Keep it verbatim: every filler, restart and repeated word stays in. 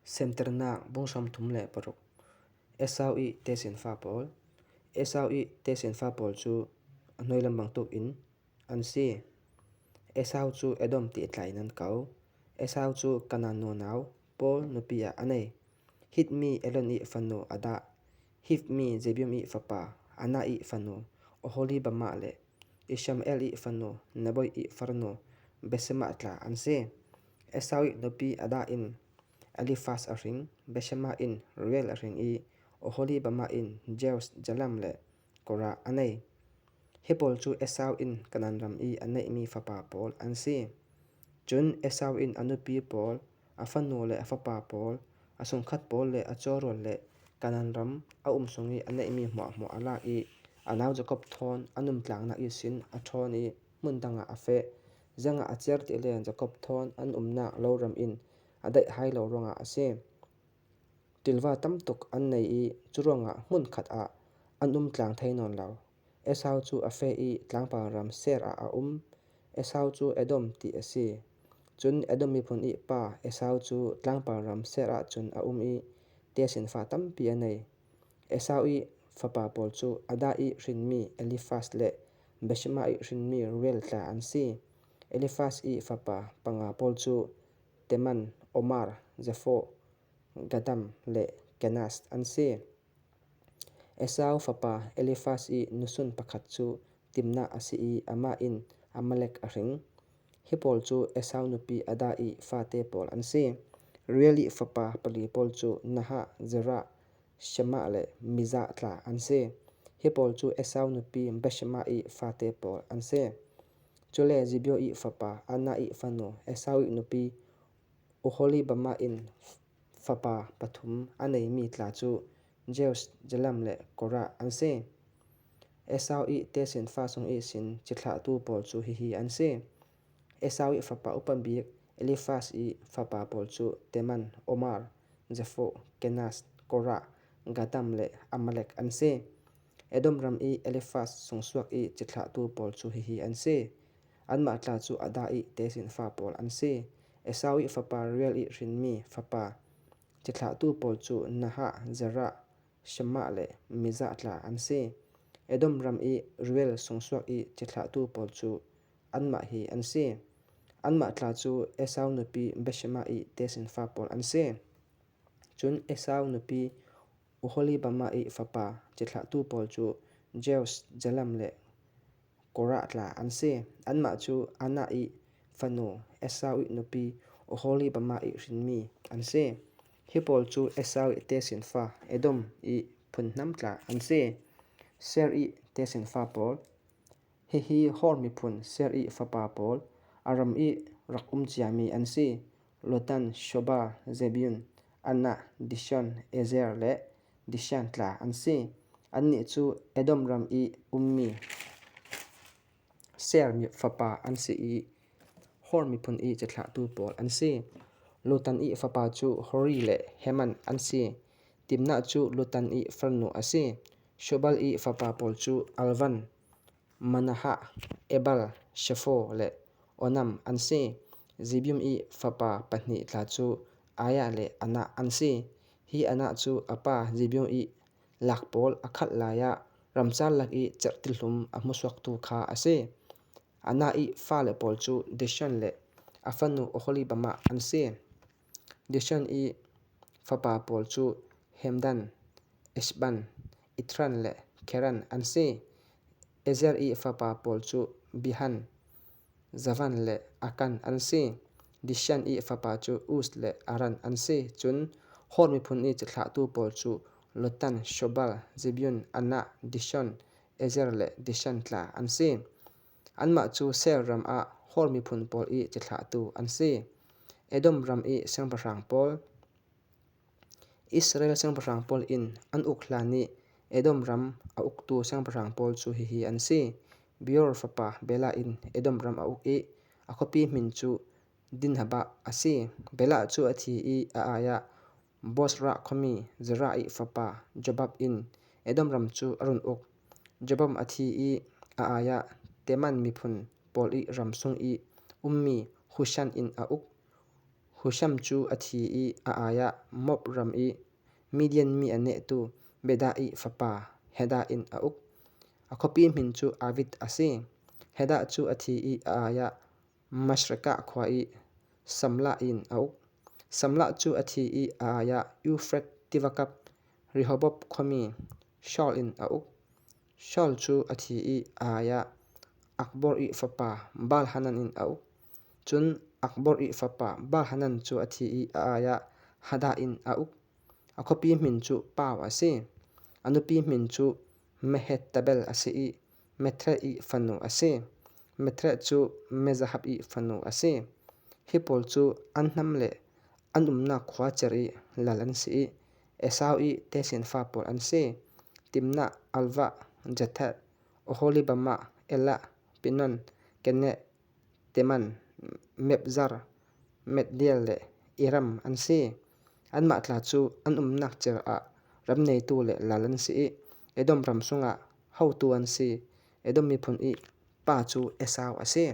Semtirna bung somthum le paruk. Esau i tesinfa pawl. Esau i tesinfa pawl chu a hnuoi lam bang tukin an si. Esau chu Edom ti tlai nan kau. Esau chu Kanan nu nau, Paul nupi a anei. Hit mi Elon i fanu Ada. Hit mi Zebium i fapa, Ana i fanu Oholibama le Ishmael i fanu Neboi i farnu Besema tla an si. Esau i nupi Ada in Elifas a hring, Besema in Ruel a hring i, Oholibama in Jeus, Jalam le Kora anei. Hi pawl chu Esau in Kanan ram i anei mi fapa pawl an si. Chun Esau in a nupi pawl, a fanu le a fapa pawl, a sungkhat pawl le a chorol le Kanan ram a um sung i anei mi hmuahhmuah a lak i, a nau Jakob thawn an um tlangna i sin a thawn i, mun danga a fe. Zanga a chiar ti le Jakob thawn an umna lo ram in a daih hai lo ronga a si. Tilva tamtuk an nei i, churonga mun khat a an um tlang thei non lo. Esau chu a fe i tlangpal ram Ser a a um. Esau chu Edom ti a si. Chun Edom miphun i pa Esau chu tlangpal ram Ser a chun a um i, tesinfa tampi a nei. Esau i fapa pawl chu Ada i hrinmi Elifas le Besema i hrinmi Ruel tla an si. Elifas i fapa panga pawl chu Teman, Omar, Zefo, Gadam le Kenas an si. Esau fapa Elifas i nusun pakhat chu Timna a si i, ama in Amalek a hring. Hi pawl chu Esau nupi Ada i fate pawl an si. Ruel i fapa pali pawl chu Naha, Zera, Shema le Miza tla an si. Hi pawl chu Esau nupi Besema i fate pawl an si. Chule Zibio i fapa Ana i fanu Esau i nupi Oholibama in fapa pathum a nei mi tla chu Jeus, Jalam le Kora an si. Esau i tesinfa sung i sin chithlahtu pawl chu hihi an si. Esau i fapa upa bik Elifas i fapa pawl chu Teman, Omar, Zefo, Kenas, Kora, Gadam le Amalek an si. Edom ram i Elifas sungsuak i chithlahtu pawl chu hihi an si. Anmah tla chu Ada i tesinfa pawl an si. Esau i fapa Ruel i hrinmi fapa chithlahtu pawl chu Naha, Zera, Shema le Miza tla an si. Edom ram i Ruel sungsuak i chithlahtu pawl chu anmah hi an si. Anmah tla chu Esau nupi Besema i tesinfa pawl an si. Chun Esau nupi Oholibama i fapa chithlahtu pawl chu Jeus, Jalam le Kora tla an si. Anmah chu Ana i fanu Esau i nupi Oholibama i hrinmi an si. Hi pawl chu Esau i tesinfa Edom i phun hnam tla an si. Ser i tesinfa pawl. Hihi Hor miphun Ser i fapa pawl, a ram i rak um chia mi an si. Lotan, Shobal, Zebiun, Ana, Dishon, Ezer le Dishan tla an si. Anni chu Edom ram i um mi Ser mi fapa an si i, Hor miphun i chithlahtu pawl an si. Lotan i fapa chu Hori le Heman an si. Timna chu Lotan i farnu a si. Shobal i fapa pawl chu Alvan, Manaha, Ebal, Shefo le Onam an si. Zibium i fapa pahni tla chu Aya le Ana an si. Hi Ana chu a pa Zibium i lak pawl a khat laia ramchal lak i cherh tihlum a hmusuaktu kha a si. Ana i fale pawl chu Dishon le a fanu Oholibama an si. Dishon i fapa pawl chu Hemdan, Eshban, Ithran le Keran an si. Ezer i fapa pawl chu Bihan, Zavan le Akan an si. Dishan i fapa chu Uz le Aran an si. Chun Hor miphun i chithlahtu pawl chu Lotan, Shobal, Zibiun, Ana, Dishon, Ezer le Dishan tla an si. Anmah chu Ser ram a Hor miphun pawl i chithlahtu an si. Edom ram i sangpahrang pawl. Israel sangpahrang pawl in an uk hlan i Edom ram a uktu sangpahrang pawl chu hihi an si. Beor fapa Bela in Edom ram a uk i, a khuapi hmin chu Dinhaba a si. Bela chu a thi i, a aia Bosra khuami Zera i fapa Jobab in Edom ram chu a run uk. Jobab a thi i, a aia Teman miphun pawl i ram sung i um mi Hushan in a uk. Husham chu a thi i a aia Moab ram i Midian mi a nehtu Bedad i fapa Hadad in a uk. A khopi hmin chu Avit a si. Hadad chu a thi i a aia Masrekah khua i Samlah in a uk. Samlah chu a thi i a aia Euphrates tivakap Rehoboth khuami Shaul in a uk. Shaul chu a thi i a aia Akbor i fapa Baal-hanan in a uk. Chun Akbor i fapa Baal-hanan chu a thi i a aia Hadad in a uk. A khopi hmin chu Pau a si. A nupi hmin chu Mehetabel a si i Matred i fanu a si. Matred chu Mezahab i fanu a si. Hi pawl chu an hnam le an umna khua cher i lal an si i, Esau i tesinfa pawl an si. Timnah, Alvah, Jetheth, Oholibamah, Elah, Pinon, Keneh, Teman, Mibzar, Magdiel le Iram an si. Anmah tla chu an umna cher ah ram neitu le lal an si i, Edom ram sungah hotu an si. Edom miphun i pa chu Esau a si.